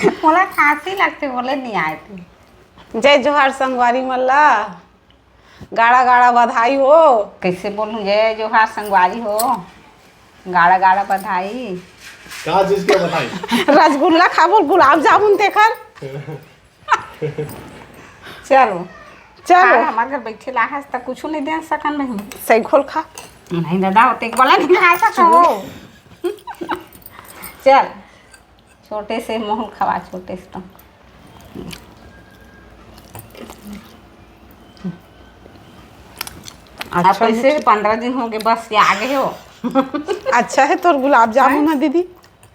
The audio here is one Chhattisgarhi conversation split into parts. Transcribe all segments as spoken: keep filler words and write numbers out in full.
मोला खांसी लगथे, बोले नहीं आए थे। जय जोहार संगवारी मन ला, गाड़ा गाड़ा बधाई हो। कैसे बोलूं, जय जोहार संगवारी हो, गाड़ा गाड़ा बधाई। का चीज के बधाई? रसगुल्ला खाबो, गुलाब जामुन तेखर। चलो। चलो। खा, हमारे घर बैठे लाहस त कुछ नहीं दे सकन नहीं। सही खोल खा। नहीं दादा, होते एक वाला नहीं खा सको। चल, छोटे से मोहन खवा, छोटे से तो। अच्छा, आप ऐसे पंद्रह दिन हो गए, बस ये आ गए हो। अच्छा है तोर गुलाब जामुन है दीदी।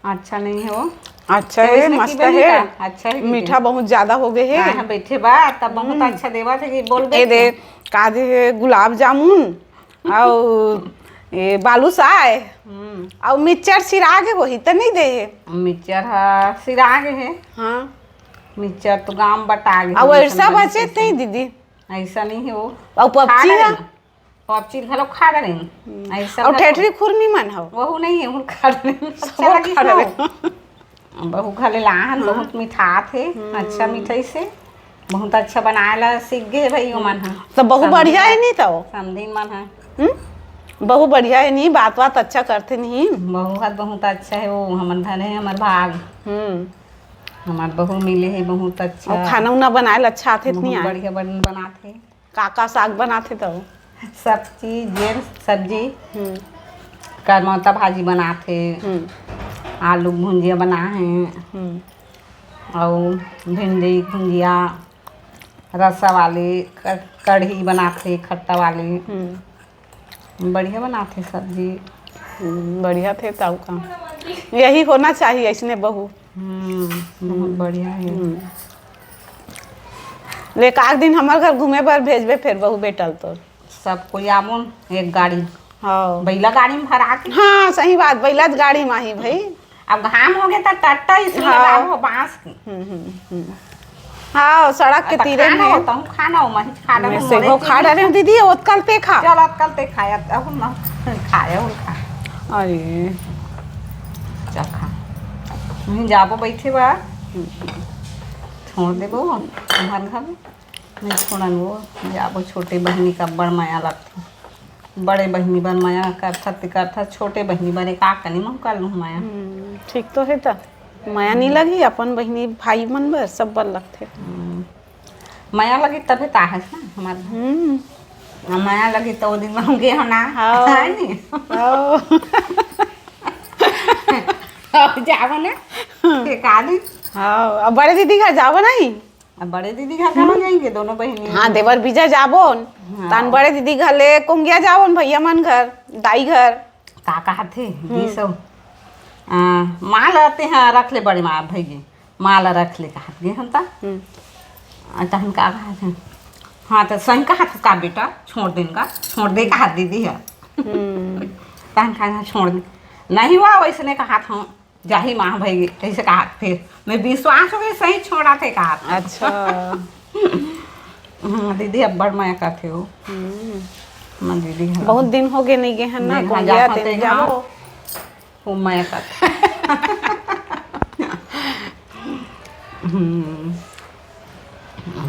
अच्छा नहीं हो। अच्छा तो है, इसमें मस्त की बनी है। का? अच्छा है दीदी। मीठा बहुत ज्यादा हो गए है। हाँ, हाँ, बैठे बा, तब बहुत हम्म। अच्छा देवा थे कि बोल ए दे, का दे है, गुलाब जामुन, अउ ए बालूसाय, हम्म। अउ मिक्सचर सिरा गे होही त नहीं दे हे। मिक्सचर हा सिरा गे हे। हाँ। मिक्सचर तो गाम बटा गे अउ हे, ऐसा वैसा बचे नहीं। नहीं दीदी। ऐसा नहीं है वो। अउ खा पपची रहे हा? हैं। पपची घलो खा रहे हैं। हम्म। ऐसा अउ घलो। ठेठरी खुरमी मन हो। वहू नहीं है, वो खा रहे हैं। अच्छा सब लगी खा रहे हो। हैं। बहू घले लाहन, हाँ। बहुत मिठात हे, हम्म। अच्छा मिठाई से, बहुत अच्छा बनाए ला सीख गए भाई, ओमन ह। तो बहू समधी बढ़िया हे मन। नहीं तो? समधी मन ह। हम्म? बहू बढ़िया हे नहीं, बात बात अच्छा करथे नहीं। बहू ह बहुत अच्छा हे, वो हमर धन हे, हमर भाग। हम्म। हमार बहू मिले हे बहुत अच्छा। अउ खाना उना बनाए ला अच्छा आथे बहुत नहीं आए? बढ़िया बन-, बनाथे। का का साग बनाथे तब? सब चीज, जेन सब्जी, हम्म। करमौता भाजी बनाथे, हम्म। आलू भुंजिया बनाहे, हम्म। अउ भिंडी भुंजिया, रसा वाली क-, कढ़ी बनाथे, खट्टा वाली। हम्म। बढ़िया बनाथे सब्जी। हम्म, बढ़िया थे तब का। यही होना चाहिए ऐसने बहू। हम्म, बहुत हम्म। बढ़िया है। हम्म। ले, एक आध दिन हमर घर घूमे बर भेजबे, फिर बहू बेटल तो। सब कोई आबो न एक गाड़ी। हाँ। बैला गाड़ी में भरा के। हाँ, सही बात, बैला गाड़ी में ही भाई। अब घाम हो गया तो टट्टा इसमें हाँ। लगाबो बांस की। हम्म, हम्म, हम्म। हाँ, सड़क के अब तीरे खाना में। हो, तहूँ खाना हो, मही खा मैं डाले, से मरे वो खा चीनी डाले खा। दीदी, ओतकल ते खा। चल, ओतकल ते खा, अब, अब हम ना खाए, हम खा। अरे। चल खा। नहीं जाबो बैठे बा। छोड़ देबो, तुम्हार घर में। नहीं छोड़न वो, जाबो छोटे बहिनी का बड़ माया लगथे। बड़े बहिनी बर मया करथस ते करथस, छोटे बहिनी बर का कनी महू कर लूँ मया। हम्म, ठीक तो हे त। मया नहीं लगी, अपन बहिनी भाई मन बर, सब बर लगथे। हम्म। मया लगी तभे त आहस ना हमार। हम्म। आ मया लगी त ओ दिन महू गे हो ना। हाँ। है नी? हाँ। अब जाबो ना। एक आदमी। हाँ, अब बड़े दीदी घर जाबो नहीं? अब बड़े दीदी घर घलो हम्म। जाएंगे दोनों बहिनी। हाँ, देवर बीजा जाबोन। हाँ। तान बड़े दीदी घर ले कोंगिया जाबोन, भैया मन घर, दाई घर। का कहत हे? हम्म। ये सब, आ, माल आते हैं, रख ले बड़े माँ, भैया, माल रख ले कहत गे हम ता। हम्म। आ, तहन का कहत हे? हाँ, तो सही कहत हे का बेटा, छोड़ देन का, छोड़ दे कहत दीदी है। हम्म। तहन कहा छोड़ दे। नहीं हुआ वैसने कहत हूँ। जाही माँ भाई, कैसे कहा फिर? मैं विश्वास हो गई, सही छोड़ा थे कहा। अच्छा। हम्म, दीदी अब्बड़ मया करथे हो। हम्म। मैं दीदी घर बहुत दिन हो गए नहीं गए हैं ना, नहीं, कौन हाँ, गया जाता तेरे थे, हाँ। जाओ। खूब मया करथे। हम्म।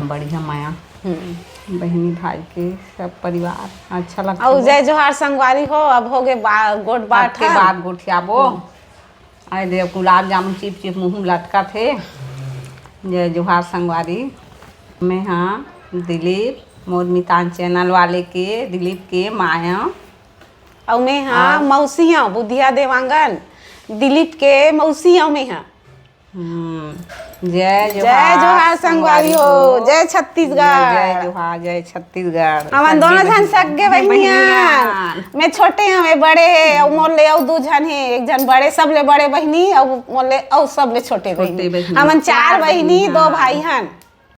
बढ़िया मया। हम्म। बहिनी भाई के सब परिवार अच्छा लगता अउ है। जय जोहार संगवारी हो, अब हो गए बा-, गोठ बात आपके है। बात गोठियाबो। हम्म। अरे देव, गुलाब जामुन चिप चिप मुंह में लटकत हे। जय जोहार संगवारी, मैं हाँ दिलीप, मोर मितान चैनल वाले के, दिलीप के माया। अउ मैं हाँ हाँ। मौसी हाँ, बुधिया देवांगन, दिलीप के मौसी हाँ मैं हाँ। हम्म, जय जय जोहार जोहार संगवारी संगवारी हो, हो। जय छत्तीसगढ़। जय जोहार, जय छत्तीसगढ़। हमन दोनों झन सग्गे बहिनिया। बहिनिया। मैं छोटे हूँ, मैं बड़े है, अउ मोर ले अउ दू झन है, एक झन बड़े, सब ले बड़े बहिनी, अउ मोर ले अउ सब ले छोटे छोटे बहिनी। बहिनी। हमन चार चार बहिनी, बहिनी, दो हाँ। भाई हन।